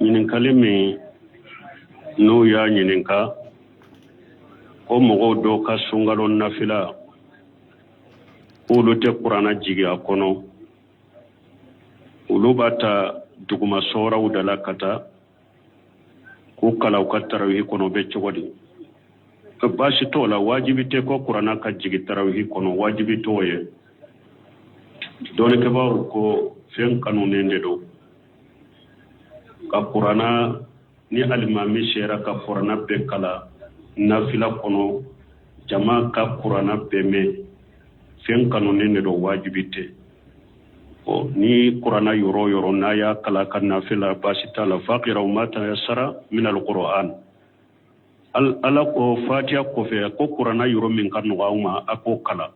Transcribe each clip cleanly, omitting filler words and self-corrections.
Ɲininkali min n'u y'a ɲininka ko mɔgɔw dɔw ka sunkalo nafila k'olu tɛ kuranna jigin a kɔnɔ, olu b'a ta duguma sɔraw da la ka taa k'u kalan u ka tarawihi kɔnɔ, o bɛ cogo di? Baasi t'o la, wajibi tɛ ko kuranna ka jigin tarawihi kɔnɔ, wajibi t'o ye. Dɔnnikɛbaaw ko fɛn kanunen de don ka kuranna, ni alimami sera ka kuranna bɛɛ kalan nafila kɔnɔ, jama ka kuranna bɛɛ mɛn, fɛn kanunen de don, wajibi tɛ. Ɔ ni kuranna yɔrɔ o yɔrɔ n'a y'a kalan ka nafila, baasi t'a la. Faqra'u ma tayassara min alquran, Ala ko fatiya kɔfɛ ko kuranna yɔrɔ min ka nɔgɔ aw ma, a k'o kalan.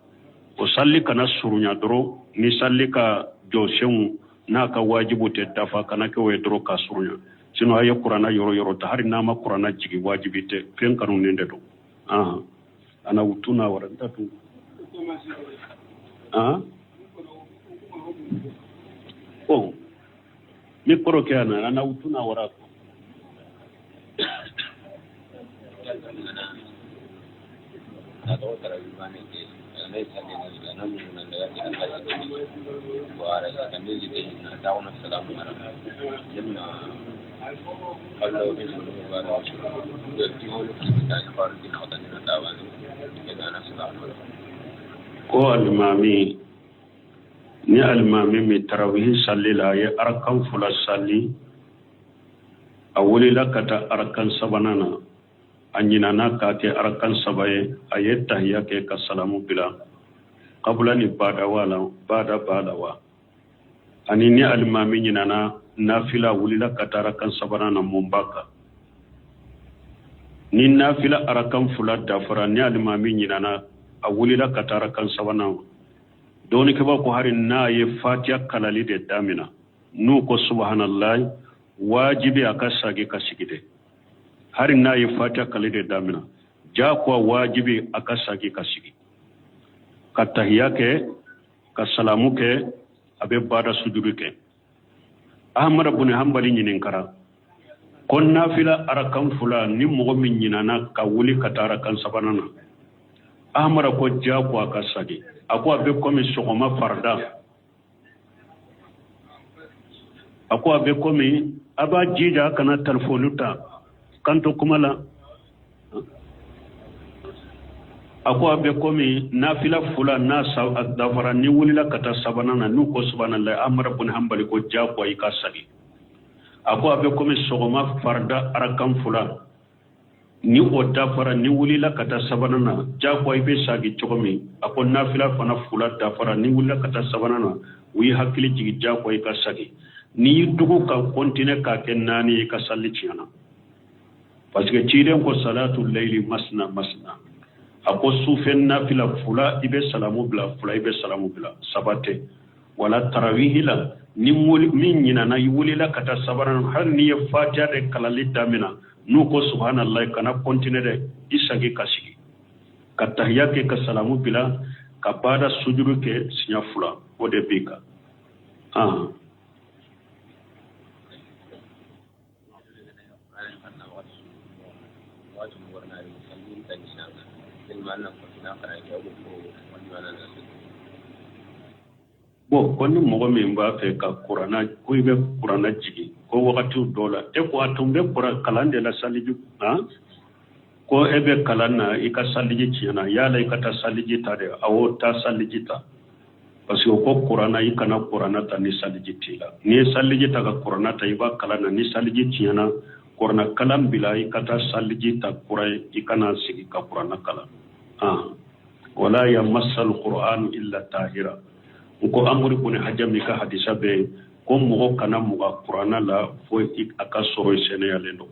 O sali kana surunya dɔrɔn, ni sali ka jɔsenw n'a ka wajibu tɛ dafa, kana kɛ o ye dɔrɔn ka surunya. Sinon a ye kuranna yɔrɔ yɔrɔ ta, hali n'a ma kuranna jigin, wajibi tɛ, fɛn kanunen de don. Ana utuna wara ntatu oh ni kɔrɔkɛ ana utuna wara. Ko alimami, ni alimami min tarawihi sali la, a ye arakan fila sali, a wulila ka taa arakan sabanan na, a ɲinana k'a kɛ arakan saba ye, a ye tahiya kɛ ka salamu bila, kabula ni bada wala bada b'a la wa? Ani ni alimami ɲinana nafila, wulila ka taa arakan sabanan na, mun b'a kan? Ni nafila arakan fila dafara, ni alimami ɲinana, a wulila ka taa arakan sabanan, dɔnnikɛbaa ko hari n'a ye fatiya kalali de damina, n'u ko subahanallahi, wajibi a ka sagi ka sigi de. Hari n'a ye fatiya kalali de damina, jagoya wajibi a ka sagi ka sigi ka tahiya kɛ ka salamu kɛ, a bɛ bada sujuru kɛ. Ahmada bun Hanbali ɲininkara ko nafila arakan fila, ni mɔgɔ min ɲinana ka wuli ka taa arakan sabanan na, Ahmada ko jagoya ka sagi. A ko a bɛ komi sɔgɔma farida, a ko a bɛ komi a b'a jija a kana telefɔni ta k'an to kuma la. A ko a bɛ komi nafila fila n'a dafara, ni wulila ka taa sabanan na, n'u ko subahanallahi, Ahmada bun Hanbali ko jagoya i ka sagi. A ko a bɛ komi sɔgɔma farida arakan fila, ni o dafara, ni wulila ka taa sabanan na, jagoya i bɛ sagi cogo min, a ko nafila fana fila dafara, ni wulila ka taa sabanan na, u y'i hakili jigin, jagoya i ka sagi. N'i y'i dogo ka kɔntine k'a kɛ naani, i ka sali tiɲɛna, parce que ciden ko salatu layli masna masna. A ko sufɛ nafila fila i bɛ salamu bila, fila i bɛ salamu bila, saba tɛ. Wala tarawihi la, ni min ɲinana, i wulila ka taa sabanan, hali n'i ye fatiya de kalali damina, n'u ko subhanallahi, kana kɔntine dɛ, i sagi ka sigi ka tahiya kɛ ka salamu bila ka bada sujuru kɛ siɲɛ fila, o de b'i kan. Bon, ko ni mɔgɔ min b'a fɛ ka kuranna, ko i bɛ kuranna jigin, ko wagati dɔ la e ko a tun bɛ kalan de la saliji, han, ko e bɛ kalan na, i ka saliji tiɲɛna, yala i ka taa saliji ta de? Awɔ, taa saliji ta, parce que o ko kuranna, i kana kuranna ta ni saliji t'i la. N'i ye saliji ta ka kuranna ta, i b'a kalan na, ni saliji tiɲɛna, kuranna kalan bila, i ka taa saliji ta kura ye, i kana sigi ka kuranna kalan. Wala yamassal qur'an illa tahira. N ko Amuru bun Hajami ka hadisa bɛ yen ko mɔgɔ kana muga kuranna la fo a ka sɔrɔ i sɛnɛyalen don.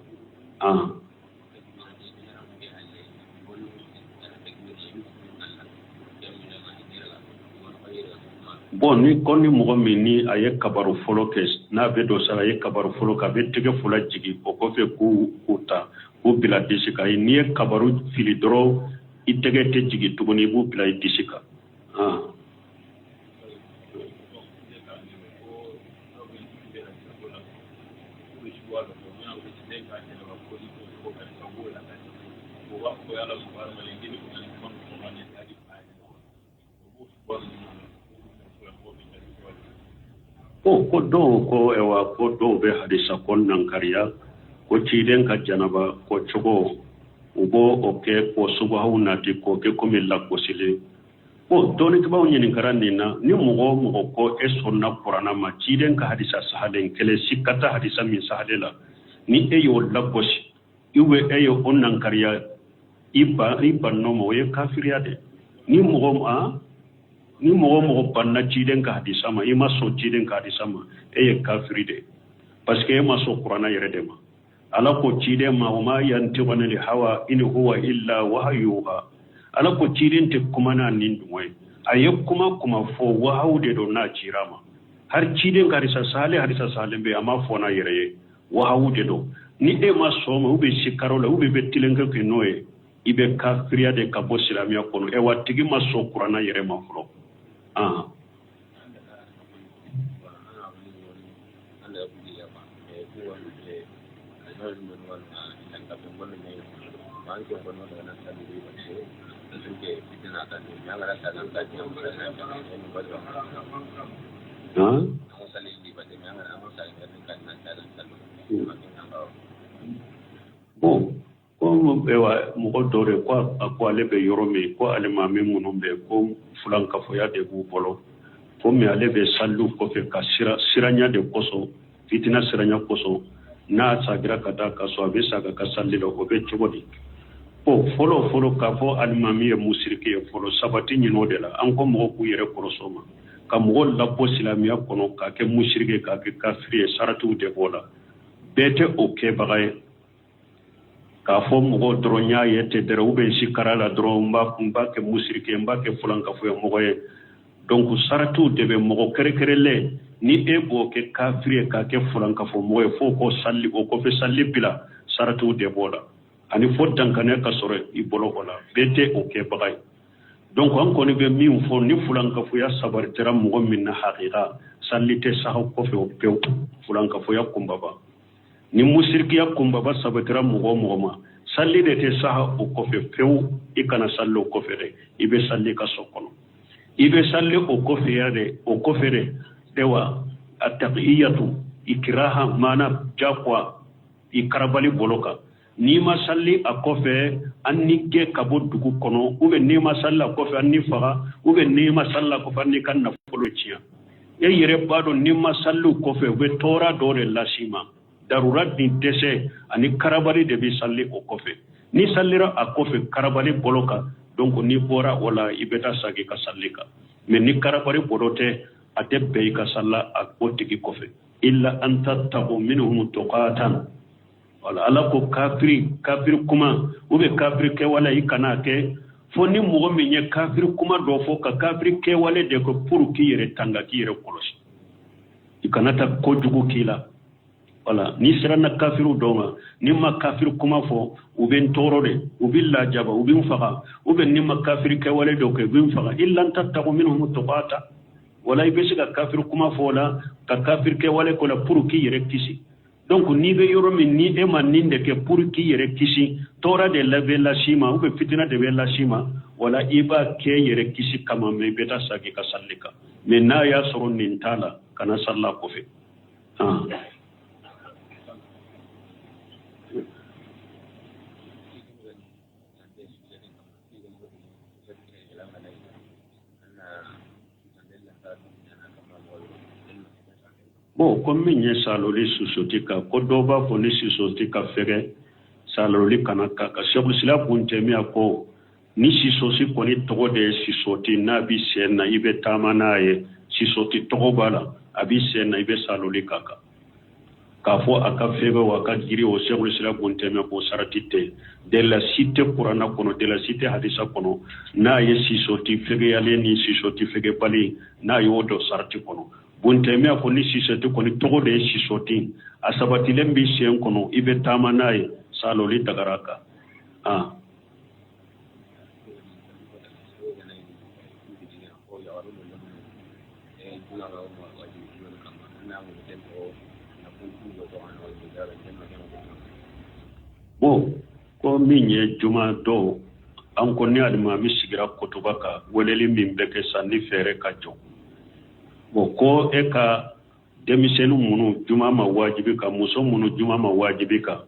Bon, ni ko ni mɔgɔ min ni a ye kabaru fɔlɔ kɛ, n'a bɛ don sala, a ye kabaru fɔlɔ kɛ, a bɛ tɛgɛ fila jigin o kɔfɛ k'u ta k'u bila disi kan. N'i ye kabaru fili dɔrɔn, i tɛgɛ tɛ jigin tuguni, i b'u bila i disi kan. Ko dɔw ko ayiwa ko dɔw bɛ hadisa ko nankariya ko ciden ka janaba ko cogo u b'o o kɛ ko subahaw nati k'o kɛ komi lagosili. Ko dɔnnikɛbaaw ɲininkara nin na, ni mɔgɔ o mɔgɔ ko e sɔnna kuranna ma, ciden ka hadisa sahalen kelen sika tɛ hadisa min sahalen la, ni e y'o lagosi ou bien e ye o nankariya, i bann'o ma, o ye kafiriya de. Ni mɔgɔ o mɔgɔ banna ciden ka hadisa ma, i ma sɔn ciden ka hadisa ma, e ye kafiri de, parce que e ma sɔn kuranna yɛrɛ de ma. Ala ko ciden ma, wa ma yantiqu anil hawa in huwa illa wahyu yuha. Ala ko ciden tɛ kuma n'a ni dungɔ ye, a ye kuma kuma fɔ wahawu de don n'a cira ma. Hari ciden ka hadisa sahalen, hadisa sahalen bɛ, a ma fɔ n'a yɛrɛ ye, wahawu de don. Ni e ma sɔn ma, ou bien sikaro la, ou bien bɛ tilenkɛ kɛ n'o ye, i bɛ kafiriya de ka bɔ silamɛya kɔnɔ. Ewa tigi ma sɔn kuranna yɛrɛ ma fɔlɔ. Bon, ko ayiwa mɔgɔ dɔ de ko a ko ale bɛ yɔrɔ min, ko alimami minnu bɛ ko fulankafoya de b'u bolo, komi ale bɛ saliw kɔfɛ ka siranya de kosɔn, fitina siranya kosɔn, n'a sagira ka taa ka so, a bɛ saga ka sali la, o bɛ cogo di? Ko fɔlɔ fɔlɔ k'a fɔ alimami ye musiriki ye, fɔlɔ sabati ɲini o de la. An ko mɔgɔ k'u yɛrɛ kɔrɔsɔ ma ka mɔgɔ labɔ silamɛya kɔnɔ k'a kɛ musiriki, k'a kɛ kafiri ye, saratiw de b'o la. Bɛɛ tɛ o kɛbaga ye. K'a fɔ mɔgɔ dɔrɔn y'a ye tɛ dɛrɛ, ou bien sikara la dɔrɔn n b'a kɛ musiriki ye, n b'a kɛ fulankafoya mɔgɔ ye. Donc saratiw de bɛ mɔgɔ kɛrɛkɛrɛlen, ni e b'o kɛ kafiri ye, k'a kɛ fulankafo mɔgɔ ye, fo ko sali o kɔfɛ sali bila, saratiw de b'o la, ani fo dankaniya ka sɔrɔ i bolo o la. Bɛɛ tɛ o kɛbaga ye. Donc an kɔni bɛ min fɔ, ni fulankafoya sabatira mɔgɔ min na, hakika sali tɛ saha kɔfɛ o pewu, fulankafoya kunbaba. Ni musirikiya kunbaba sabatira mɔgɔ o mɔgɔ ma, sali de tɛ saha o kɔfɛ pewu. I kana sali o kɔfɛ dɛ, i bɛ sali ka so kɔnɔ, i bɛ sali o kɔfɛ yɛrɛ de, o kɔfɛ de ewa a taqiyatu ikraha maana jakuwa i karabali bolo kan. N'i ma sali a kɔfɛ, an n'i gɛn ka bɔ dugu kɔnɔ, ou bien n'i ma sali a kɔfɛ, an n'i faga, ou bien n'i ma sali a kɔfɛ, an n'i ka nafolo tiɲɛ. E yɛrɛ b'a dɔn n'i ma sali o kɔfɛ, u bɛ tɔɔrɔ dɔ de las'i ma. Darura ni dɛsɛ ani karabali de bɛ sali o kɔfɛ. N'i salira a kɔfɛ karabali bolo kan, donc n'i bɔra o la, i bɛ taa sagi ka sali kan. Mais ni karabali bolo tɛ, a tɛ bɛn i ka sala a o tigi kɔfɛ. Illa an tattaqu minhum tuqatan. Wala ala ko kafiri, kafiri kuma ou bien kafiri kɛwale, i kana kɛ fo ni mɔgɔ min ye kafiri kuma dɔ fɔ ka kafiri kɛwale de kɛ pour k'i yɛrɛ tanga, k'i yɛrɛ kɔlɔsi, i kana taa kojugu k'i la. Wala n'i siranna kafiriw dɔw ma, n'i ma kafiri kuma fɔ, u bɛ n tɔɔrɔ de, u bɛ lajaba, u bɛ n faga, ou bien n'i ma kafiri kɛwale dɔ kɛ, u bɛ n faga. Illa an tattaqu minhum tuqata. Wala i bɛ se ka kafiri kuma fɔ o la, ka kafiri kɛwale k'o la pour k'i yɛrɛ kisi. Donc n'i bɛ yɔrɔ min, ni e ma nin de kɛ pour k'i yɛrɛ kisi, tɔɔrɔ de la bɛ las'i ma, ou bien fitina de bɛ las'i ma, wala i b'a kɛ yɛrɛ kisi kama, mais i bɛ taa sagi ka sali kan. Mais n'a y'a sɔrɔ nin t'a la, kana sali a kɔfɛ. Bon, ko min ye saloli susoti kan, ko dɔw b'a fɔ ni susoti ka fɛgɛ, saloli kana ka kan. Sheikhul Islam Ibn Taymiyyah ko ni sisosi kɔni tɔgɔ de ye sisoti, n'a bɛ sen na, i bɛ taama n'a ye, sisoti tɔgɔ b'a la, a bɛ sen na, i bɛ saloli k'a kan. K'a fɔ a ka fɛgɛ o a ka giri o, Sheikhul Islam Ibn Taymiyyah ko sarati tɛ, delila si tɛ kuranna kɔnɔ, delila si tɛ hadisa kɔnɔ n'a ye sisoti fɛgɛyalen ni sisoti fɛgɛbali n'a y'o dɔn sarati kɔnɔ. Ibn Taymiyyah ko ni sisoti kɔni tɔgɔ de ye sisoti, a sabatilen bɛ sen kɔnɔ, i bɛ taama n'a ye, saloli dagara kan. Bon, ko min ye juma dɔw an ko ni alimami sigira kutuba kan, weleli min bɛ kɛ sanni fɛɛrɛ ka jɔ. Bon, ko e ka denmisɛnnin minnu juma ma wajibi kan, muso minnu juma ma wajibi kan,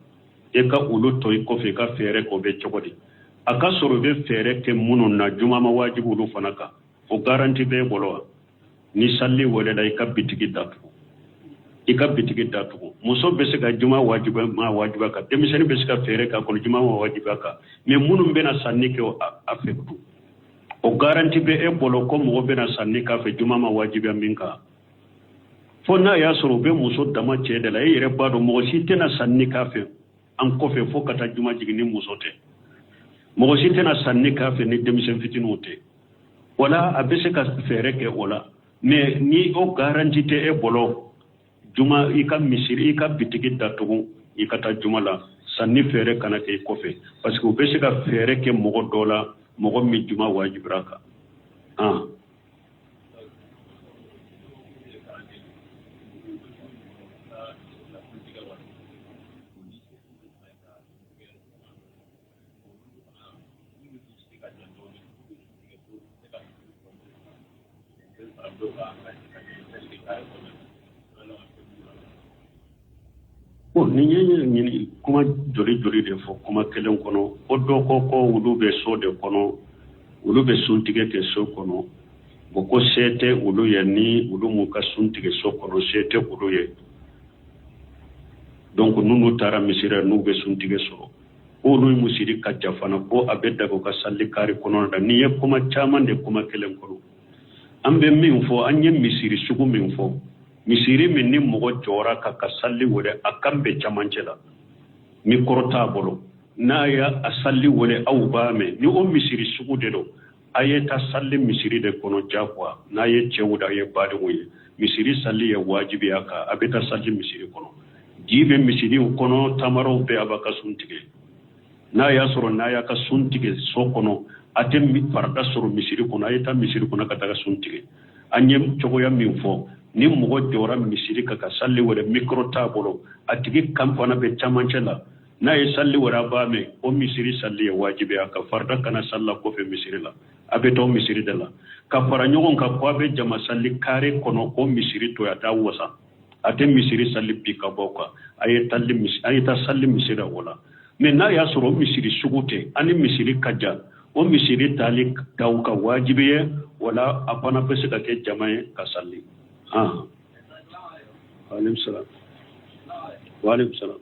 e ka olu to i kɔfɛ i ka fɛɛrɛ k'o bɛ cogo di? A ka sɔrɔ i bɛ fɛɛrɛ kɛ minnu na juma ma wajibi olu fana kan, o garanti b'e bolo wa? Ni sali welela, i ka bitigi datugu, i ka bitigi datugu. Muso bɛ se ka juma wajibi ma wajibi kan, denmisɛnnin bɛ se ka fɛɛrɛ k'a kɔnɔ juma ma wajibi kan, mais minnu bɛna sanni kɛ a fɛ dun, o garanti bɛ e bolo ko mɔgɔ bɛna sanni k'a fɛ juma ma wajibiya min kan? Fo n'a y'a sɔrɔ u bɛ muso dama cɛ de la, e yɛrɛ b'a dɔn mɔgɔ si tɛna sanni k'a fɛ an kɔfɛ fo ka taa juma jigin ni muso tɛ, mɔgɔ si tɛna sanni k'a fɛ ni denmisɛn fitininw tɛ. Wala a bɛ se ka fɛɛrɛ kɛ o la, mais ni o garanti tɛ e bolo, juma i ka misiri, i ka bitigi datugu, i ka taa juma la, sanni fɛɛrɛ kana kɛ i kɔfɛ, parce que u bɛ se ka fɛɛrɛ kɛ mɔgɔ dɔ la, mɔgɔ min juma wajibira kan. Ah. Bon, nin ye ɲini kuma joli joli de fɔ kuma kelen kɔnɔ. Ko dɔ ko ko olu bɛ so de kɔnɔ, olu bɛ suntigɛ kɛ so kɔnɔ. Bon, ko se tɛ olu ye, ni olu m'u ka sun tigɛ so kɔnɔ, se tɛ olu ye. Donc n'olu taara misiri, n'u bɛ suntigɛ sɔrɔ, olu misiri ka jan fana, ko a bɛ daga u ka sali kari kɔnɔ la. Nin ye kuma caman de kuma kelen kɔnɔ. An bɛ min fɔ, an ye misiri sugu min fɔ, misiri min ni mɔgɔ jɔra ka sali wele, a kan bɛ camancɛ la, micro t'a bolo, n'a y'a a sali wele, aw b'a mɛn, ni o misiri sugu de don, a ye taa sali misiri de kɔnɔ jagoya. N'a ye cɛw da, a ye badenw ye, misiri sali ye wajibi a kan, a bɛ taa sali misiri kɔnɔ. Ji bɛ misiriw kɔnɔ, tamaraw bɛ, a b'a ka sun tigɛ. N'a y'a sɔrɔ n'a y'a ka sun tigɛ so kɔnɔ, a tɛ farida sɔrɔ misiri kɔnɔ, a ye taa misiri kɔnɔ ka taga sun tigɛ. An ye cogoya min fɔ, ni mɔgɔ jɔra misiri kan ka sali wɛrɛ, micro t'a bolo, a tigi kan fana bɛ camancɛ la, n'a ye sali wɛrɛ, a b'a mɛn, o misiri sali ye wajibi a ka farida kana salila kɔfɛ misiri la, a bɛ taa misiri de la ka fara ɲɔgɔn kan ko a bɛ jama sali kare kɔnɔ, ko misiri to a t'a wasa, a tɛ misiri sali bi ka bɔ kan, a ye taa sali misiri la o la. Mais n'a y'a sɔrɔ o misiri sugu tɛ, ani misiri ka jan, o misiri taali daw ka wajibi ye, wala a fana bɛ se ka kɛ jama ye ka sali. Ah, waaleykum salam, waaleykum salam.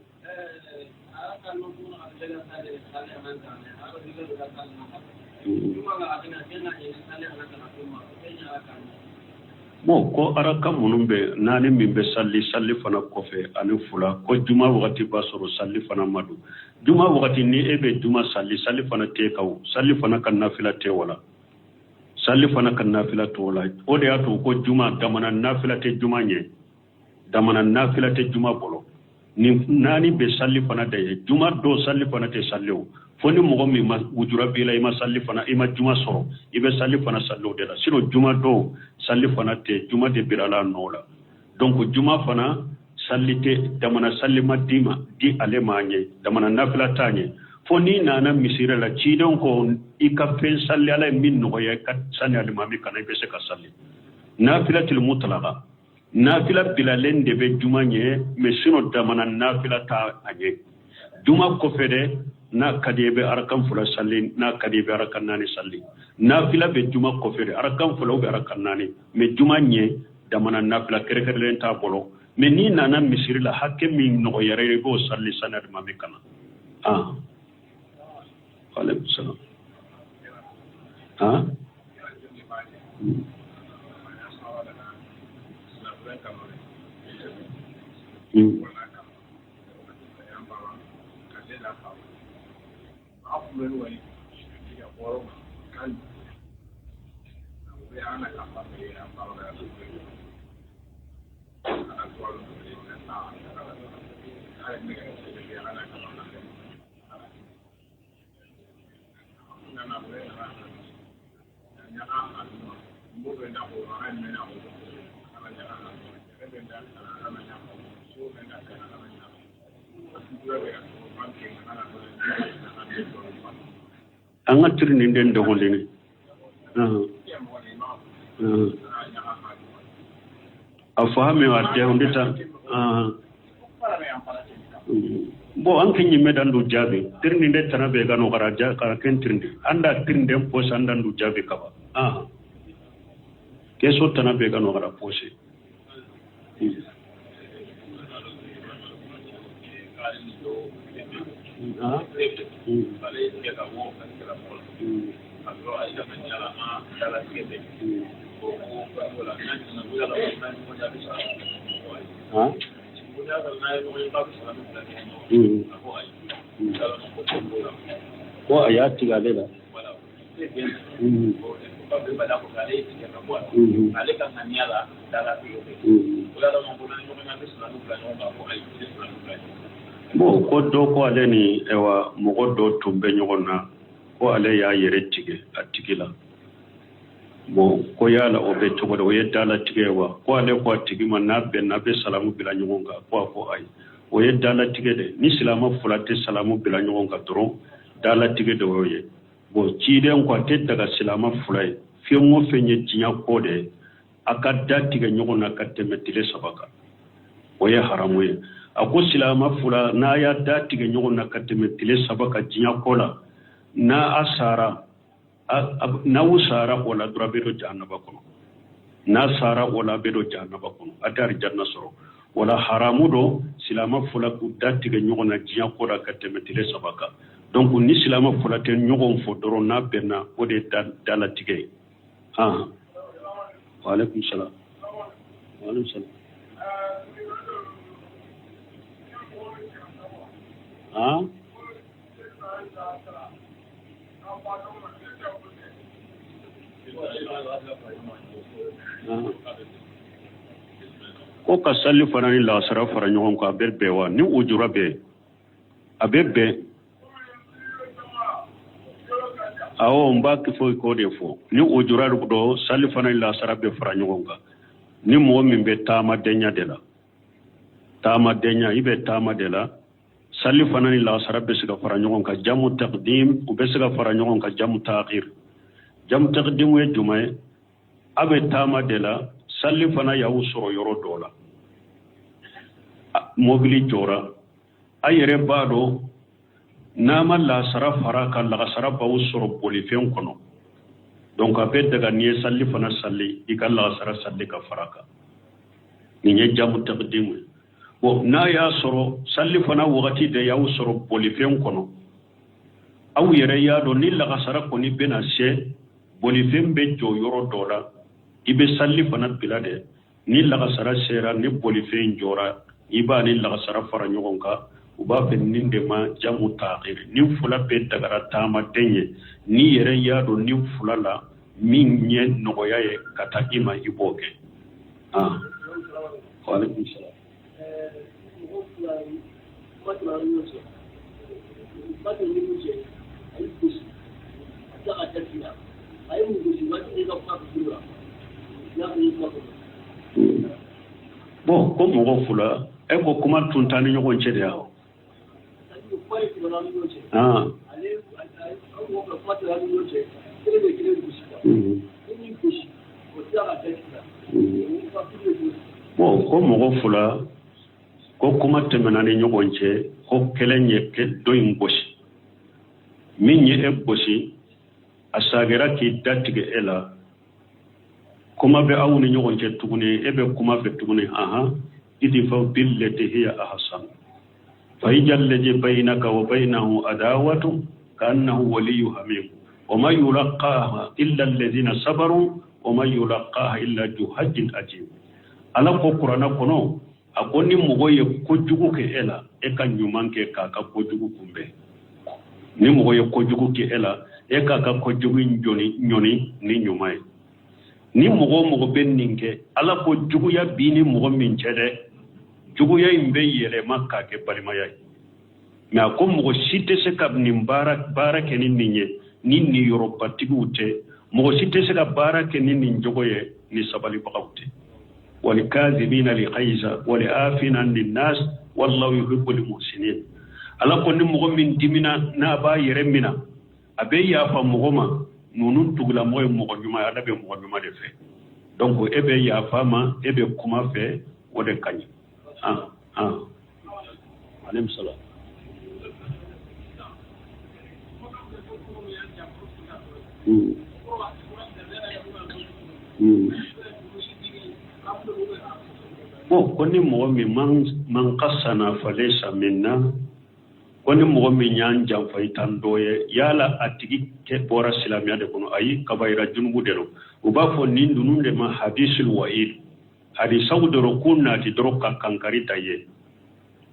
Bon, ko araka minnu bɛ naani min bɛ sali sali fana kɔfɛ ani fila, ko juma wagati b'a sɔrɔ sali fana ma don. Juma wagati, ni e bɛ juma sali, sali fana tɛ kan o, sali fana ka nafila tɛ o la, sali fana ka nafila t'o la. O de y'a to ko juma damana nafila tɛ juma ɲɛ, damana nafila tɛ juma bolo. Ni naani bɛ sali fana da ye, juma dɔ sali fana tɛ sali o, fo ni mɔgɔ min ma wujura b'i la, i ma sali fana, i ma juma sɔrɔ, i bɛ sali fana sali o de la. Sinon juma dɔw sali fana tɛ, juma de birala a nɔ la. Donc juma fana sali tɛ, damana sali ma di ma di ale ma ɲɛ, damana nafila t'a ɲɛ, fo n'i nana misiri la, cidenw ko i ka fɛn sali, Ala ye min nɔgɔya i ka sani alimami kana, i bɛ se ka sali nafila til mutlaka. Nafila bilalen de bɛ juma ɲɛ, mais sinon damana nafila t'a a ɲɛ. Juma kɔfɛ dɛ, n'a ka di i bɛ arakan fila sali, n'a ka di i bɛ arakan naani sali. Nafila bɛ juma kɔfɛ de, arakan fila ou bɛ arakan naani, mais juma ɲɛ damana nafila kɛrɛnkɛrɛnlen t'a bolo. Mais n'i nana misiri la, hakɛ min nɔgɔyara i b'o sali sani alimami kana. Ah, aleykum salam. Ah, An ka tiri nin den dɔgɔnin a fahami a tɛ ta bon an kɛ ɲimɛ dan du jaabi tirindi de tana bɛ ka no kara ja kara ken tirindi an da tirindi posa an dan du jaabi kaba ah keso tana bɛ ka no kara pose. Ko a y'a tigɛ ale la. Ale ka ŋaniya la bon ko dɔ ko ale ni ayiwa mɔgɔ dɔ tun bɛ ɲɔgɔn na ko ale y'a yɛrɛ tigɛ a tigi la. Bon ko yala o bɛ cogo di, o ye dalatigɛ ye wa? Ko ale ko a tigi ma n'a bɛnna a bɛ salamu bila ɲɔgɔn kan, ko a ko ayi, o ye dalatigɛ de. Ni silama fila tɛ salamu bila ɲɔgɔn kan dɔrɔn dalatigɛ de y'o ye. Bon ciden ko a tɛ daga silama fila ye fɛn o fɛn ye diɲɛ ko de ye a ka da tigɛ ɲɔgɔn na ka tɛmɛ tile saba kan, o ye haramu ye. A ko silama fila n'a y'a da tigɛ ɲɔgɔn na ka tɛmɛ tile saba kan diɲɛ ko la, n'a a sara, n'aw sara o la dɔrɔn a bɛ don jahanaba kɔnɔ, n'a sara o la a bɛ don jahanaba kɔnɔ, a tɛ alijanna sɔrɔ. O la haramu don silama fila k'u da tigɛ ɲɔgɔn na diɲɛ ko la ka tɛmɛ tile saba kan. Donc ni silama fila tɛ ɲɔgɔn fɔ dɔrɔn n'a bɛnna, o de ye dalatigɛ ye. Wa alaikum salam. Wa alaikum salam. Ko ka sali fana ni lasara fara ɲɔgɔn kan, a bɛ bɛn wa? Ni ujura bɛ, a bɛ bɛn. Awɔ, n b'a fɔ k'o de fɔ. Ni ujura dɔ, sali fana ni lasara bɛ fara ɲɔgɔn kan. Ni mɔgɔ min bɛ taamadenya de la, taamadenya, i bɛ taama de la, sali fana ni lasara bɛ se ka fara ɲɔgɔn kan. Jamu taqdim, u bɛ se ka fara ɲɔgɔn kan. Jamu ta'khir, jamu taqdim ye jumɛn ye? A bɛ taama de la, sali fana y'aw sɔrɔ yɔrɔ dɔ la, mobili jɔra, a yɛrɛ b'a dɔn n'a ma lasara fara kan, lagasara b'aw sɔrɔ bolifɛn kɔnɔ. Donc a bɛ daga n'i ye sali fana sali, i ka lagasara sali ka fara kan. Nin ye jamu taqdim ye. Bon, n'a y'a sɔrɔ sali fana wagati de y'aw sɔrɔ bolifɛn kɔnɔ, aw yɛrɛ y'a dɔn ni lagasara kɔni bɛna se, bolifɛn bɛ jɔ yɔrɔ dɔ la, i bɛ sali fana bila dɛ. Ni lagasara sera, ni bolifɛn jɔra, i b'a ni lagasara fara ɲɔgɔn kan. U b'a fɛ nin de ma jamu ta'khir. Ni fila bɛɛ dagara taamaden ye, n'i yɛrɛ y'a dɔn ni fila la min ye nɔgɔya ye ka taa i ma, i b'o kɛ. Wa alaikum salam. Bon, ko mɔgɔ fila, e ko kuma tun t'an ni ɲɔgɔn cɛ de ya? Bon, ko mɔgɔ fila, ko kuma tɛmɛna ni ɲɔgɔn cɛ, ko kelen ye dɔ in gosi, min ye e gosi, a sagira k'i datigɛ e la, kuma bɛ aw ni ɲɔgɔn cɛ tuguni, e bɛ kuma fɛ tuguni. Ahan, idfa billati hiya ahsan fa idha alladhi baynaka wa baynahu adawatu ka'annahu waliyyu hamim wa ma yulaqaha illa alladhina sabaru wa ma yulaqaha illa dhu hajjin ajim. Ala ko kuranɛ kɔnɔ, a ko ni mɔgɔ ye kojugu kɛ e la, e ka ɲuman kɛ k'a ka kojugu kunbɛn. Ni mɔgɔ ye kojugu kɛ e la, e k'a ka kojugu ɲɔni ni ɲuman ye. Ni mɔgɔ o mɔgɔ bɛ nin kɛ, Ala ko juguya b'i ni mɔgɔ min cɛ dɛ, juguya in bɛ yɛlɛma k'a kɛ balimaya ye. Mais a ko mɔgɔ si tɛ se ka nin baara kɛ ni nin ye ni niyɔrɔbatigiw tɛ, mɔgɔ si tɛ se ka baara kɛ ni nin jogo ye ni sabalibagaw tɛ. Walikazimina alghayza walafina anin nas wallahu yuhibbul muhsinin. Ala ko ni mɔgɔ min dimina n'a b'a yɛrɛ mina, a bɛ yafa mɔgɔ ma, ninnu tugulamɔgɔ ye mɔgɔ ɲuman ye, Ala bɛ mɔgɔ ɲuman de fɛ. Donc e bɛ yafa ma, e bɛ kuma fɛ, o de ka ɲi. Ah ah, aleykum salaam. Bon, ko ni mɔgɔ min man kasana falaysa minna, ko ni mɔgɔ min y'an janfa i t'an dɔ ye, yala a tigi kɛ bɔra silamɛya de kɔnɔ? Ayi, kabayira junubu de don. U b'a fɔ nin ninnu de ma hadisul wa'id, hadisaw dɔrɔn ko nati dɔrɔn ka kankari ta ye,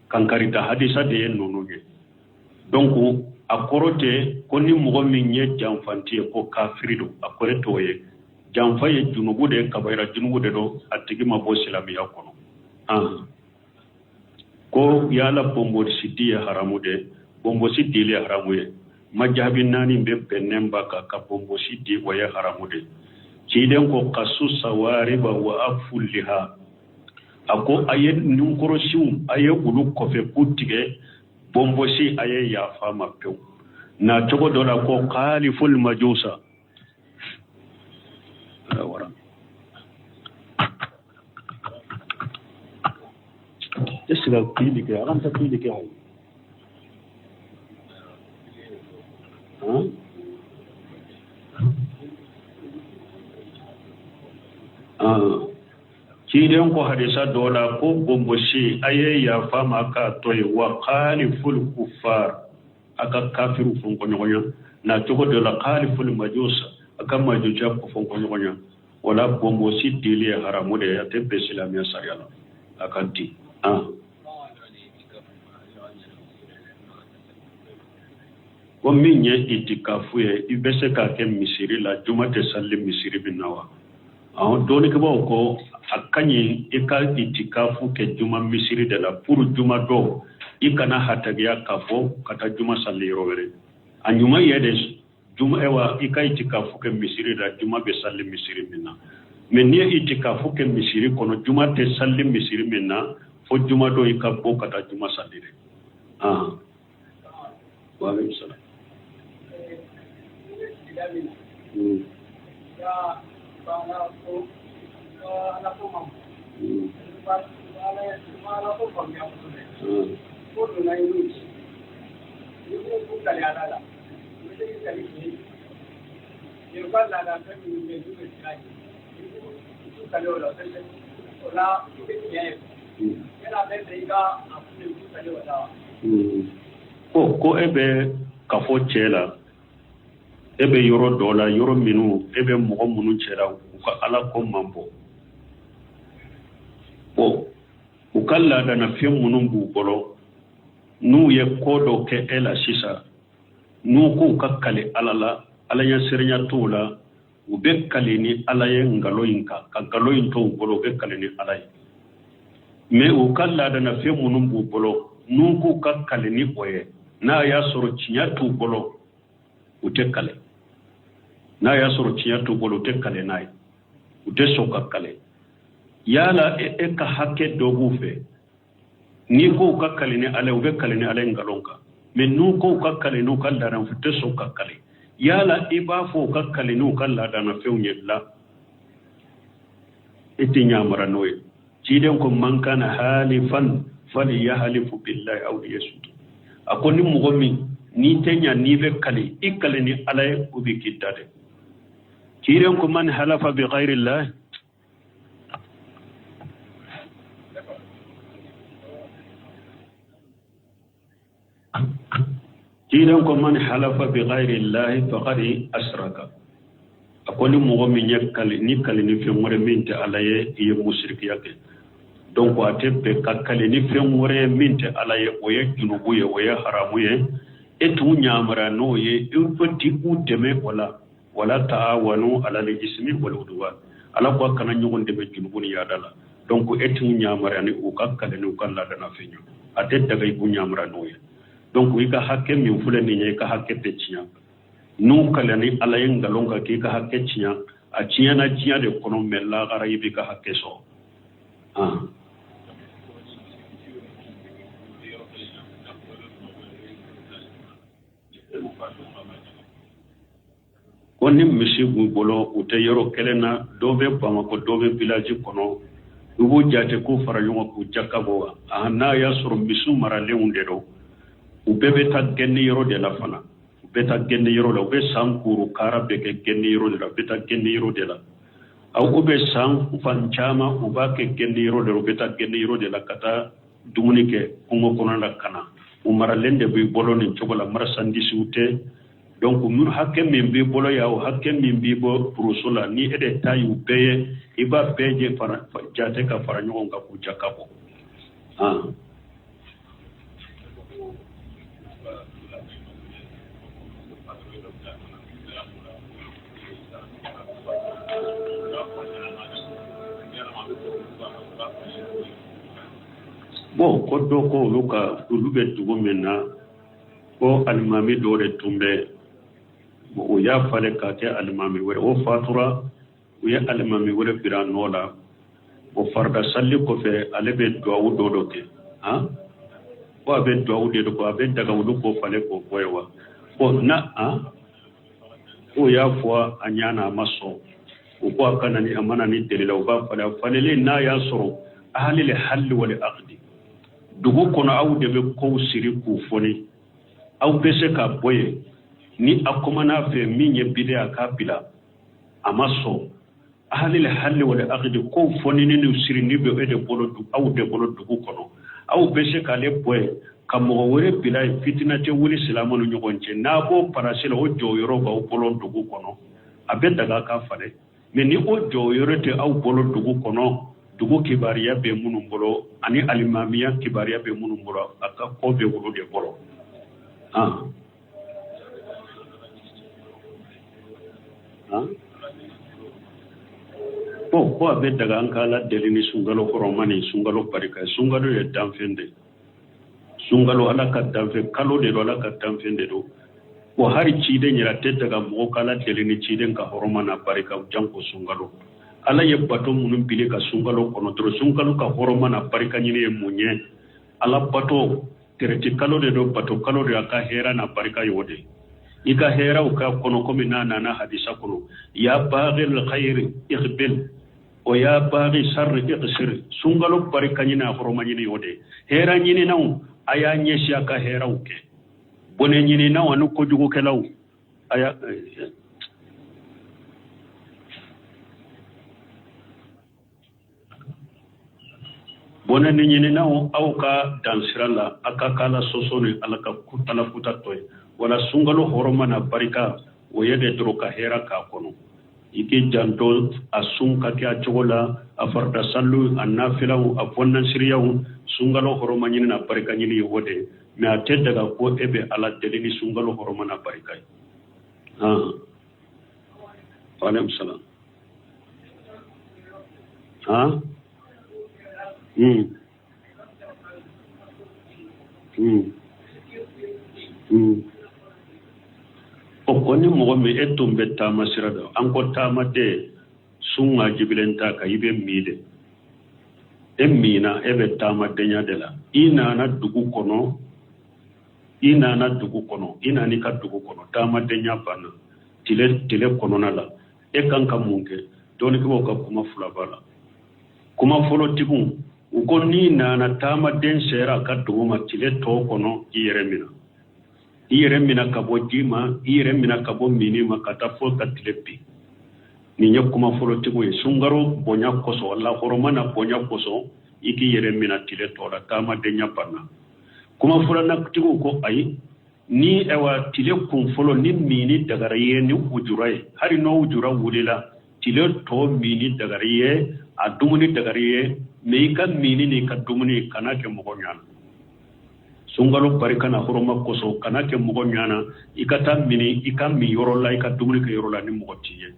kankari ta hadisa de ye ninnu ye. Donc a kɔrɔ tɛ ko ni mɔgɔ min ye janfanti ye ko kafiri don, a kɔrɔ t'o ye. Janfa ye junubu de ye, kabayira junubu de don, a tigi ma bɔ silamɛya kɔnɔ. Ko yala bonbosi di ye haramu de, bonbosi dili ye haramu ye. Majahabi naani bɛ bɛnnen ba kan ka bonbosi di, o ye haramu de. Ciden ko kasu sawariba wa afu liha, a ko a ye nunkɔrɔsiw, a ye olu kɔfɛ k'u tigɛ, bonbosi a ye yafa ma pewu. Na cogo dɔ la ko khaliful majusa wara est ce que kili kɛ ala tɛ kili kɛ ayi han. Ciden ko hadisa dɔ la ko bonbosi a ye yafa ma k'a to yen, wa khaliful kuffar, a ka kafiru fɔnkɔɲɔgɔnya. Na cogo dɔ la khaliful majusa, a ka majusiya ko fɔnkɔɲɔgɔnya. Wala bonbosi dili ye haramu de ye, a tɛ bɛn silamɛya sariya la a ka di. Ko min ye itikafu ye, i bɛ se k'a kɛ misiri la, juma tɛ sali misiri min na wa? Awɔ, dɔnnikɛbaaw ko a ka ɲi i ka itikafu kɛ juma misiri de la pour juma dɔ i kana hatagiya k'a fɔ ka taa juma sali yɔrɔ wɛrɛ. A ɲuman ye de juma ewa i ka itikafu kɛ misiri la, juma bɛ sali misiri min na. Mais n'i ye itikafu kɛ misiri kɔnɔ, juma tɛ sali misiri min na, fo juma dɔ i ka bɔ ka taa juma sali dɛ. Wa aleykum salaam. Ko e bɛ kafo cɛ la, e bɛ yɔrɔ dɔ la, yɔrɔ minnu e bɛ mɔgɔ minnu cɛ la, u ka ala ko man bon. Bon, u ka laadalafɛn minnu b'u bolo, n'u ye ko dɔ kɛ e la sisan, n'u k'u ka kali ala la, ala ɲɛsiranya t'u la, u bɛ kali ni ala ye nkalon in kan, ka nkalon in to u bolo, u bɛ kali ni ala ye. Mais u ka laadalafɛn minnu b'u bolo, n'u k'u ka kali ni o ye, n'a y'a sɔrɔ tiɲɛ t'u bolo, u tɛ kali. N'a y'a sɔrɔ tiɲɛ t'u bolo, u tɛ kali n'a ye, u tɛ sɔn ka kali. Yala e ka hakɛ dɔ b'u fɛ, n'i ko u ka kali ni ala ye, u bɛ kali ni ala ye nkalon kan. Mais n'u ko u ka kali n'u ka laadalafɛn, u tɛ sɔn ka kali. Yala i b'a fɔ u ka kali n'u ka laadalafɛnw ye la, e tɛ ɲamara n'o ye. Ciden ko man kana halifan falyahlifu billahi aw liyasmut. A ko ni mɔgɔ min n'i tɛ ɲa, n'i bɛ kali, i kali ni ala ye, o bɛ k'i da dɛ. Ciden ko man halafa bi ghayri llahi. Ciden ko man halafa bi ghayri llahi faqad asraka. A ko ni mɔgɔ min ye kali ni kali ni fɛn wɛrɛ min tɛ ala ye, i ye musirikiya kɛ. Donc a tɛ bɛn ka kali ni fɛn wɛrɛ ye min tɛ ala ye, o ye junubu ye, o ye haramu ye. E t'u ɲamara n'o ye, i bɛ ti u dɛmɛ o la. Wala taawanu ala al-ismi wal udwan, ala ko a kana ɲɔgɔn dɛmɛ junubu ni yaada la. Donc e t'u ɲamara ni u ka kali n'u ka laadalafɛn ye, a tɛ daga i k'u ɲamara n'o ye. Donc i ka hakɛ min filɛ nin ye, i ka hakɛ tɛ tiɲɛ. N'u kali ni ala ye nkalon kan k'i ka hakɛ tiɲɛ, a tiɲɛna diɲɛ de kɔnɔ, mais lahara i b'i ka hakɛ sɔrɔ. Ko ni misi b'u bolo, u tɛ yɔrɔ kelen na, dɔ bɛ Bamakɔ, dɔ bɛ village kɔnɔ, u b'u jate k'u fara ɲɔgɔn k'u jaka bɔ wa? A n'a y'a sɔrɔ misiw maralenw de don, u bɛɛ bɛ taa gɛnni yɔrɔ de la fana, u bɛ taa gɛnni yɔrɔ la, u bɛ san kuru kara bɛɛ kɛ gɛnni yɔrɔ de la, u bɛ taa gɛnni yɔrɔ de la. Aw bɛ san fan caman u b'a kɛ gɛnni yɔrɔ de la, u bɛ taa gɛnni yɔrɔ de la ka taa dumuni kɛ kungo kɔnɔ la ka na. U maralen de b'i bolo nin cogo la, marchandise tɛ. Donc minnu hakɛ min b'i bolo yan, o hakɛ min b'i bɔ buruso la, ni e de ta y'u bɛɛ ye, i b'a bɛɛ je fara jate ka fara ɲɔgɔn kan k'u jaka bɔ. Ah. Bon, ko dɔ ko olu ka olu bɛ dugu min na, ko alimami dɔ de tun bɛ, o y'a falen k'a kɛ alimami wɛrɛ, o fatura, u ye alimami wɛrɛ bila nɔ la. O farida sali kɔfɛ, ale bɛ duwawu dɔ dɔ kɛ, han, ko a bɛ duwawu de ko a bɛ daga olu k'o falen k'o bɔ yen wa? Bon, na han, o y'a fɔ a ɲana, a ma sɔn. U ko a ka na ni, a mana ni delila, u b'a falen. A falenlen, n'a y'a sɔrɔ ahalil halli wal aqdi, dugu kɔnɔ aw de bɛ kow siri k'u fɔni, aw bɛ se ka bɔ yen ni a kumana fɛ, min ye bide a k'a bila, a ma sɔn. Ahalil halli wal aqdi, kow fɔnini ni siri ni bɛ e de bolo, aw de bolo dugu kɔnɔ, aw bɛ se k'ale bɔ yen ka mɔgɔ wɛrɛ bila yen, fitina tɛ wuli silamɛw ni ɲɔgɔn cɛ. N'a b'o parasi la, o jɔyɔrɔ b'aw bolo dugu kɔnɔ, a bɛ daga k'a falen. Mais ni o jɔyɔrɔ tɛ aw bolo dugu kɔnɔ, dugu kibaruya bɛ minnu bolo ani alimamiya kibaruya bɛ minnu bolo, a ka ko bɛ olu de bolo. Han han, bon, ko a bɛ daga an ka Ala deli ni sunkalo hɔrɔma ni sunkalo barika. Sunkalo ye danfɛn de ye. Sunkalo, Ala ka danfɛn kalo de don, Ala ka danfɛn de don. Wa hari ciden yɛrɛ tɛ daga mɔgɔ ka Ala deli ni ciden ka hɔrɔma n'a barika, janko sunkalo. Ala ye bato minnu bili ka sunkalo kɔnɔ dɔrɔn, sunkalo ka hɔrɔma n'a barika ɲini ye mun ye? Ala bato tɛrɛti kalo de don, bato kalo de, a ka hɛrɛ n'a barika ye o de i ka hɛrɛw ka kɔnɔ, komi n'a nana hadisa kɔnɔ: ya baghil khayri iqbil o ya baghi sarri iqsir. Sunkalo barika ɲini, a hɔrɔma ɲini, o de hɛrɛ ɲininaw, a y'a ɲɛsin a ka hɛrɛw kɛ. Bɔnɛ ɲininaw ani kojugukɛlaw, a y'a bɔnɛ ni ɲininaw, aw ka dansira la, a ka k'Ala sɔsɔ ni Ala ka Ala kuta tɔ ye. Wala sunkalo hɔrɔma n'a barika, o ye de dɔrɔn ka hɛrɛ k'a kɔnɔ. I k'i janto a sun ka kɛ a cogo la, a farida saliw, a nafilaw, a fɔnnasiriyaw. Sunkalo hɔrɔma ɲini n'a barika ɲini ye o de ye. Mais a tɛ daga ko e bɛ Ala deli ni sunkalo hɔrɔma n'a barika ye. Han, waaleykum salam. Han, O ko ni mɔgɔ min e tun bɛ taama sira dɔn, an ko taamaden sun wajibilen t'a kan, i bɛ min de, e minna, e bɛ taamadenya de la, i nana dugu kɔnɔ, i nana dugu kɔnɔ, i nana i ka dugu kɔnɔ, taamadenya banna tile kɔnɔna la, e kan ka mun kɛ? Dɔnnikɛbaw ka kuma fila b'a la. Kuma fɔlɔtigiw, u ko n'i nana, taamaden sera a ka dugu ma tile tɔ kɔnɔ, i yɛrɛ minɛ, i yɛrɛ minɛ ka bɔ ji ma, i yɛrɛ minɛ ka bɔ minni ma, ka taa fo ka tile bin. Nin ye kuma fɔlɔtigiw ye. Sunkaro bonya kosɔn, lahɔrɔma na bonya kosɔn, i k'i yɛrɛ minɛ tile tɔ la, taamadenya banna. Kuma filanatigiw ko ayi, ni ayiwa tile kun fɔlɔ ni minni dagara i ye ni ujura ye, hali n'o ujura wulila, tile tɔ minni dagara i ye, a dumuni dagara i ye, mais i ka minni n'i ka dumuni kana kɛ mɔgɔ ɲana. Sunkalo barika na hɔrɔma kosɔn, kana kɛ mɔgɔ ɲana, i ka taa mini i ka min yɔrɔ la, i ka dumuni kɛ yɔrɔ la ni mɔgɔ t'i ye.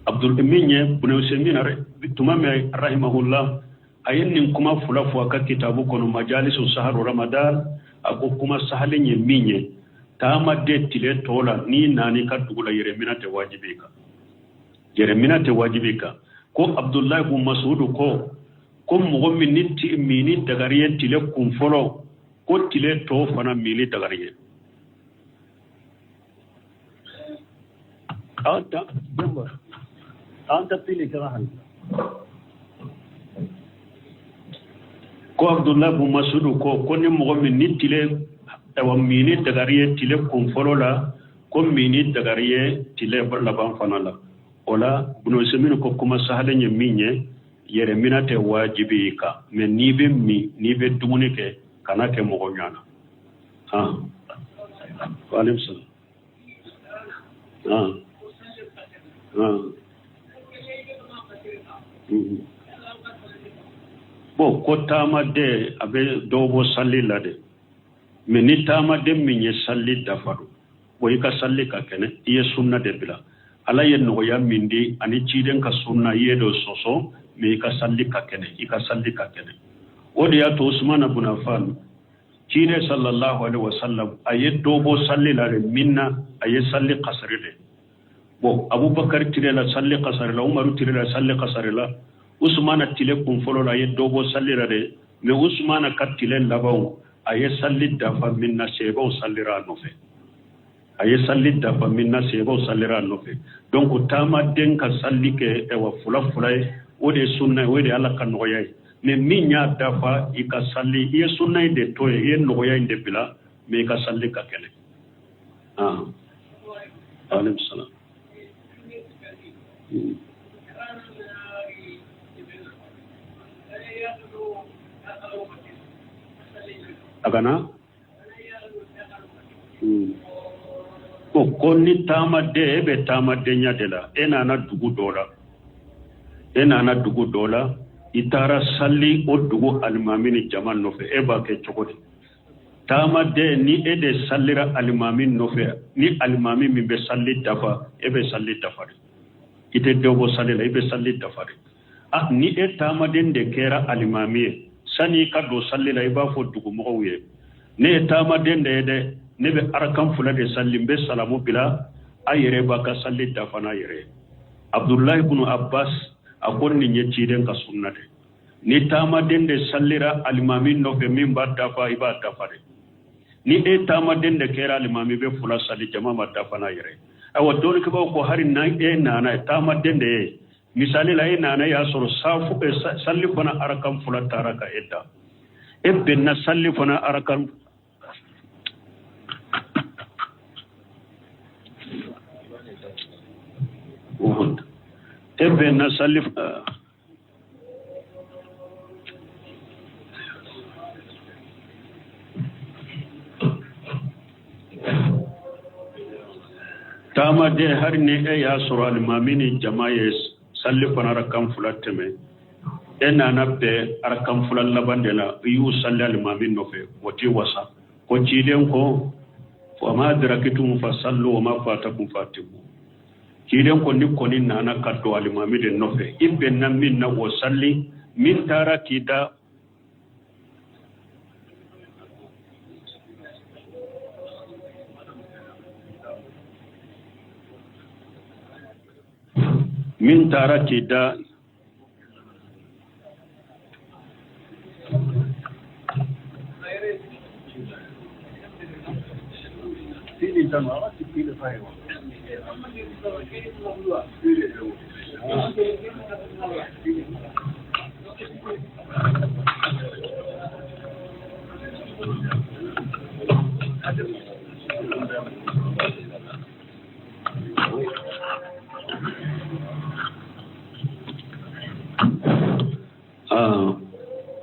Abdul min ye Ibn Usaymin tuma min rahimahullah, a ye nin kuma fila fɔ a ka kitabu kɔnɔ, Majalisu Saharu Ramadan. A ko kuma sahalen ye min ye, taamaden tile tɔ la, n'i nana i ka dugu la, yɛrɛminɛ tɛ wajibi kan, yɛrɛminɛ tɛ wajibi kan. Ko Abdulayi bun Masudu ko mɔgɔ min ni minni dagari ye tile kun fɔlɔ, ko tile tɔ fana minni dagari ye. Anta Demba anta pili kɛra hali ko Abdullah bun Masudu ko ni mɔgɔ min ni tile awa minni dagari ye tile kun fɔlɔ la ko minni dagari ye tile laban fana la o la Ibn Usaymin ko kuma sahalen ye min ye yɛrɛ minɛ tɛ wajibi i kan mais n'i bɛ min n'i bɛ dumuni kɛ kana kɛ mɔgɔ ɲɔgɔn na. Han waaleykum salaam. Han han. Bon ko taamaden a bɛ dɔ bɔ sali la dɛ mais ni taamaden min ye sali dafa don bon i ka sali ka kɛnɛ i ye sunna de bila ala ye nɔgɔya min di ani ciden ka sunna i ye dɔ sɔsɔ mais i ka sali ka kɛnɛ i ka sali ka kɛnɛ o de y'a to Usumana bun Affan ciden sallallahu alaihi wasallam a ye dɔ bɔ sali la de min na a ye sali kasari de bon abubakar tile la sali kasari la umaru tile la sali kasari la usumana tile kun fɔlɔ la a ye dɔ bɔ sali la de mais usumana ka tile labanw a ye sali dafa min na sahabaw salira a nɔfɛ a ye sali dafa min na sahabaw salira a nɔfɛ donc taamaden ka sali kɛ ɛwa fula fula ye o de ye sunna ye o de ye ala ka nɔgɔya ye mais min y'a dafa i ka sali i ye sunna in de to yen i ye nɔgɔya in de bila mais i ka sali ka kɛnɛ. Ah aleykum salam. A kana ko ni taamaden e bɛ taamadenya de la e nana dugu dɔ la e nana dugu dɔ la i taara sali o dugu alimami ni jama nɔfɛ e b'a kɛ cogo di taamaden ni e de salira alimami nɔfɛ ni alimami min bɛ sali dafa e bɛ sali dafa de i tɛ dɔ bɔ sali la i bɛ sali dafa de a ni e taamaden de kɛra alimami ye sani i ka don sali la i b'a fɔ dugumɔgɔw ye ne ye taamaden de ye dɛ ne bɛ arakan fila de sali n bɛ salamu bila a yɛrɛ b'a ka sali dafa n'a yɛrɛ ye abudulayi bunu abbas a ko nin ye ciden ka sunna de ni taamaden de salira alimami nɔfɛ min b'a dafa i b'a dafa de ni e taamaden de kɛra alimami bɛ fila sali jama b'a dafa n'a yɛrɛ ayiwa dɔnnikɛbaaw ko hali na e nana taamaden de ye misali la e nana y'a sɔrɔ safu sali fana arakan fila taara ka e dan e bɛnna sali fana arakan e bɛnna sali taamaden hali ni e y'a sɔrɔ alimami ni jama ye sali fana arakan fila tɛmɛ e nana bɛn arakan fila laban de la i y'u sali alimami nɔfɛ o t'i wasa ko ciden ko fama adraktum fasallu wa ma fatakum fatimu ciden ko ni kɔni nana ka don alimami de nɔfɛ i bɛnna min na o sali min taara k'i da min taara k'i da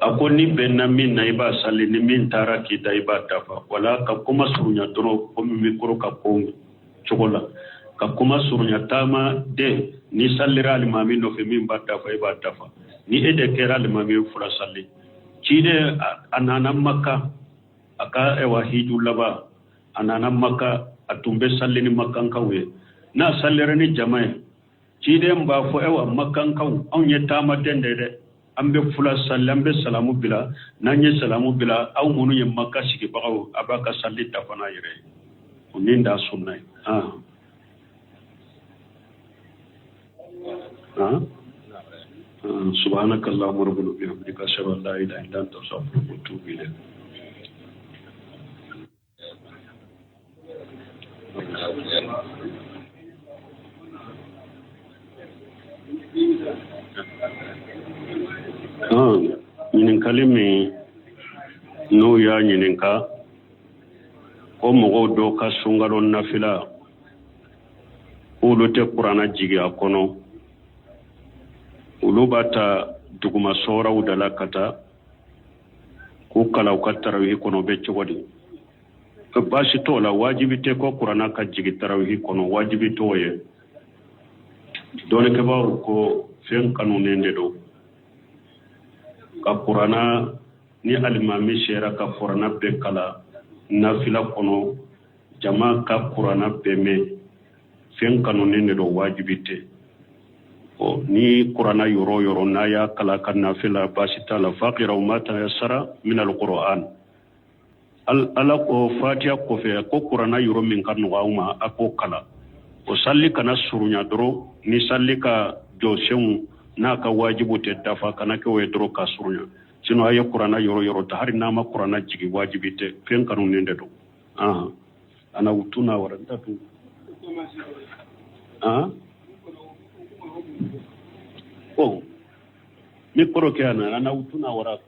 A ko ni bɛnna min na i b'a sali ni min taara k'i da i b'a dafa wala ka kuma surunya dɔrɔn komi mikoro ka ko cogo la ka kuma surunya taamaden ni salira alimami nɔfɛ min b'a dafa i b'a dafa ni e de kɛra alimami fila sali ciden a nana maka a ka ɛwa hiju laban a nana maka a tun bɛ sali ni makankaw ye n'a salira ni jama ye ciden b'a fɔ ɛwa makankaw anw ye taamaden de ye dɛ an bɛ fila sali an bɛ salamu bila n'an ye salamu bila aw minnu ye maka sigibagaw a b'a ka sali dafa n'a yɛrɛ ye o nin d'a sunna ye subhanaka allahumma rabbana wa bihamdika ashhadu an la ilaha illa anta astaghfiruka wa atubu ilayk. Ɲininkali min n'u y'a ɲininka ko mɔgɔw dɔw ka sunkalo nafila k'olu tɛ kuranna jigin a kɔnɔ, olu b'a ta duguma sɔraw da la ka taa k'u kalan u ka tarawihi kɔnɔ, o bɛ cogo di? Baasi t'o la, wajibi tɛ ko kuranna ka jigin tarawihi kɔnɔ, wajibi t'o ye. Dɔnnikɛbaaw ko fɛn kanunen de don ka kuranna, ni alimami sera ka kuranna bɛɛ kalan nafila kɔnɔ, jama ka kuranna bɛɛ mɛn, fɛn kanunen de don, wajibi tɛ. Ɔ ni kuranna yɔrɔ o yɔrɔ n'a y'a kalan ka nafila, baasi t'a la. Faqra'u ma tayassara min alquran, Ala ko fatiya kɔfɛ ko kuranna yɔrɔ min ka nɔgɔ aw ma, a k'o kalan. O sali kana surunya dɔrɔn, ni sali ka jɔsenw n'a ka wajibu tɛ dafa, kana kɛ o ye dɔrɔn ka surunya. Sinon a ye kuranna yɔrɔ yɔrɔ ta, hali n'a ma kuranna jigin, wajibi tɛ, fɛn kanunen de don. Ana utuna wara ntatu oh ni kɔrɔ kɛ ana ana utuna wara.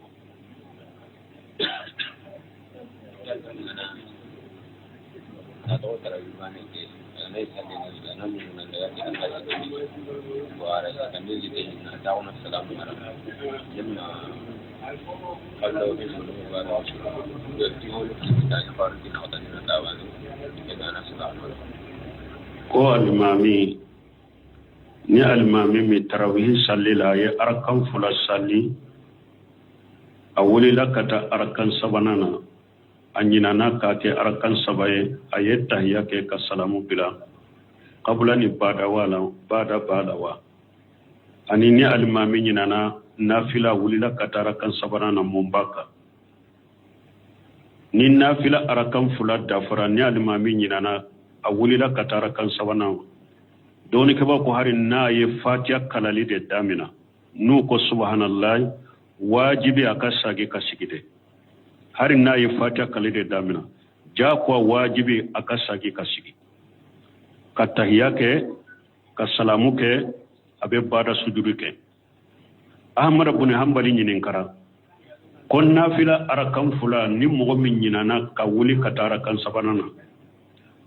Ko alimami, ni alimami min tarawihi sali la, a ye arakan fila sali, a wulila ka taa arakan sabanan na, a ɲinana k'a kɛ arakan saba ye, a ye tahiya kɛ ka salamu bila, kabula ni bada wala bada b'a la wa? Ani ni alimami ɲinana nafila, wulila ka taa arakan sabanan na, mun b'a kan? Ni nafila arakan fila dafara, ni alimami ɲinana, a wulila ka taa arakan sabanan, dɔnnikɛbaa ko hari n'a ye fatiya kalali de damina, n'u ko subahanallahi, wajibi a ka sagi ka sigi dɛ. Hari n'a ye fatiya kalali de damina, jagoya wajibi a ka sagi ka sigi ka tahiya kɛ ka salamu kɛ, a bɛ bada sujudi kɛ. Ahmad bun Hanbali ɲininkara ko nafila arakan fila, ni mɔgɔ min ɲinana ka wuli ka taa arakan sabanan na,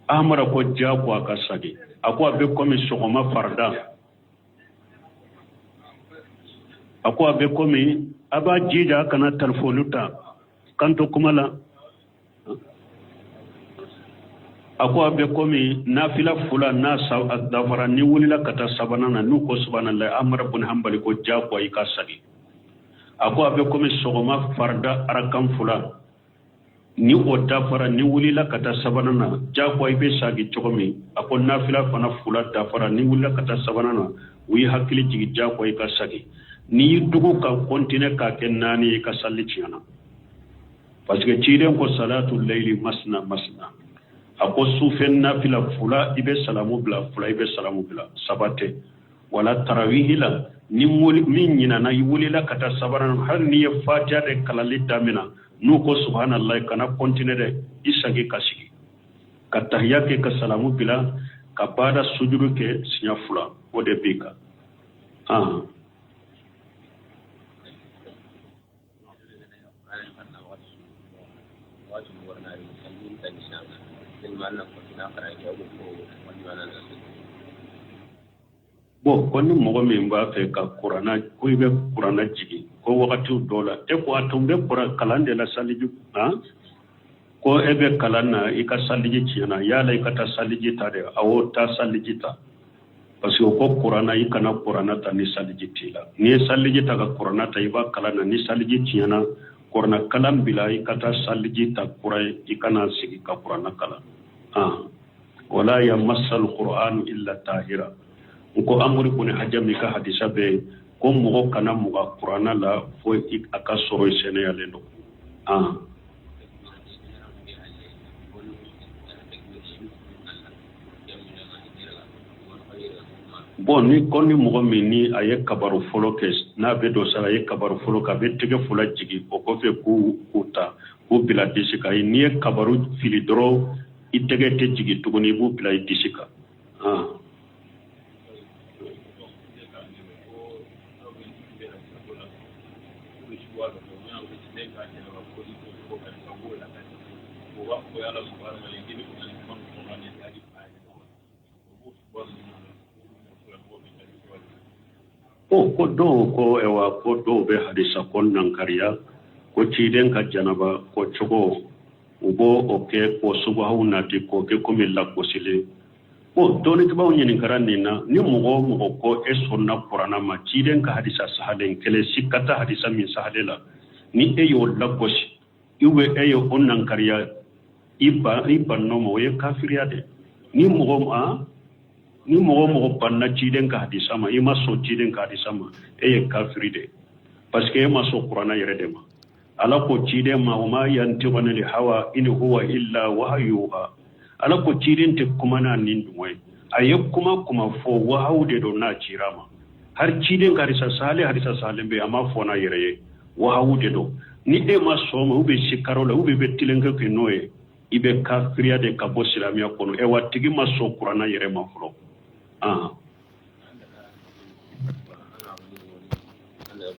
Ahmad ko jagoya ka sagi. A ko a bɛ komi sɔgɔma farida, a ko a bɛ komi a b'a jija a kana telefɔni ta kan to kuma la. A ko a bɛ komi nafila fila n'a dafara, ni wulila ka taa sabanan na, n'u ko subhanallah, Ahmad bun Hanbali ko jagoya i ka sagi. A ko a bɛ komi sɔgɔma farida arakan fila, ni o dafara, ni wulila ka taa sabanan na, jagoya i bɛ sagi cogo min, a ko nafila fana fila dafara, ni wulila ka taa sabanan na, u y'i hakili jigin, jagoya i ka sagi. N'i y'i dogo ka kɔntine k'a kɛ naani, i ka sali tiɲɛna, parce que ciden ko salatu layli masna masna. A ko sufɛ nafila fila i bɛ salamu bila, fila i bɛ salamu bila, saba tɛ. Wala tarawihi la, ni min ɲinana, i wulila ka taa sabanan, hali n'i ye fatiya de kalali damina, n'u ko subhanallah, kana kɔntine dɛ, i sagi ka sigi ka tahiya kɛ ka salamu bila ka bada sujudu kɛ siɲɛ fila, o de b'i kan. Bon, ko ni mɔgɔ min b'a fɛ ka kuranna, ko i bɛ kuranna jigin ko wagatiw dɔw la, e ko a tun bɛ kuran kalan de la saliji, han, ko e bɛ kalan na, i ka saliji tiɲɛna, yala i ka taa saliji ta de? Awɔ, taa saliji ta, parce que o ko kuranna, i kana kuranna ta ni saliji t'i la. N'i ye saliji ta ka kuranna ta, i b'a kalan na, ni saliji tiɲɛna, kuranna kalan bila, i ka taa saliji ta kura ye, i kana sigi ka kuranna kalan. Wala yamassal qur'anu illa tahira. N ko Amuru bun Hajami ka hadisa bɛ yen ko mɔgɔ kana muga kuranna la fo a ka sɔrɔ i sɛnɛyalen don. Bon, ni ko ni mɔgɔ min ni a ye kabaru fɔlɔ kɛ, n'a bɛ don sala, a ye kabaru fɔlɔ kɛ, a bɛ tɛgɛ fila jigin o kɔfɛ k'u ta k'u bila disi kan. N'i ye kabaru fili dɔrɔn, i tɛgɛ tɛ jigin tuguni, i b'u bila i disi kan. Ko ko dɔw ko ɛwa ko dɔw bɛ hadisa ko nankariya ko ciden ka janaba ko cogo u b'o o kɛ ko subahaw nati k'o kɛ komi lagosili. Ko dɔnnikɛbaaw ɲininkara nin na, ni mɔgɔ o mɔgɔ ko e sɔnna kuranna ma, ciden ka hadisa sahalen kelen sikka tɛ hadisa min sahalen la, ni e y'o lagosi ou bien e ye o nankariya, i ban i bann'o ma, o ye kafiriya de. Ni mɔgɔ o mɔgɔ banna ciden ka hadisa ma, i ma sɔn ciden ka hadisa ma, e ye kafiri de, parce que e ma sɔn kuranna yɛrɛ de ma. Ala ko ciden ma: wa ma yantiqu anil hawa in huwa illa wahyu yuha. Ala ko ciden tɛ kuma n'a ni dungɔ ye, a ye kuma kuma fɔ, wahawu de don n'a cira ma. Hari ciden ka hadisa sahalen, hadisa sahalen bɛ, a ma fɔ n'a yɛrɛ ye, wahawu de don. Ni e ma sɔn ma, u bɛ sikaro la, u bɛ tilenkɛ kɛ n'o ye, i bɛ kafiriya de ka bɔ silamɛya kɔnɔ. Ɛwa, tigi ma sɔn kuranna yɛrɛ ma fɔlɔ.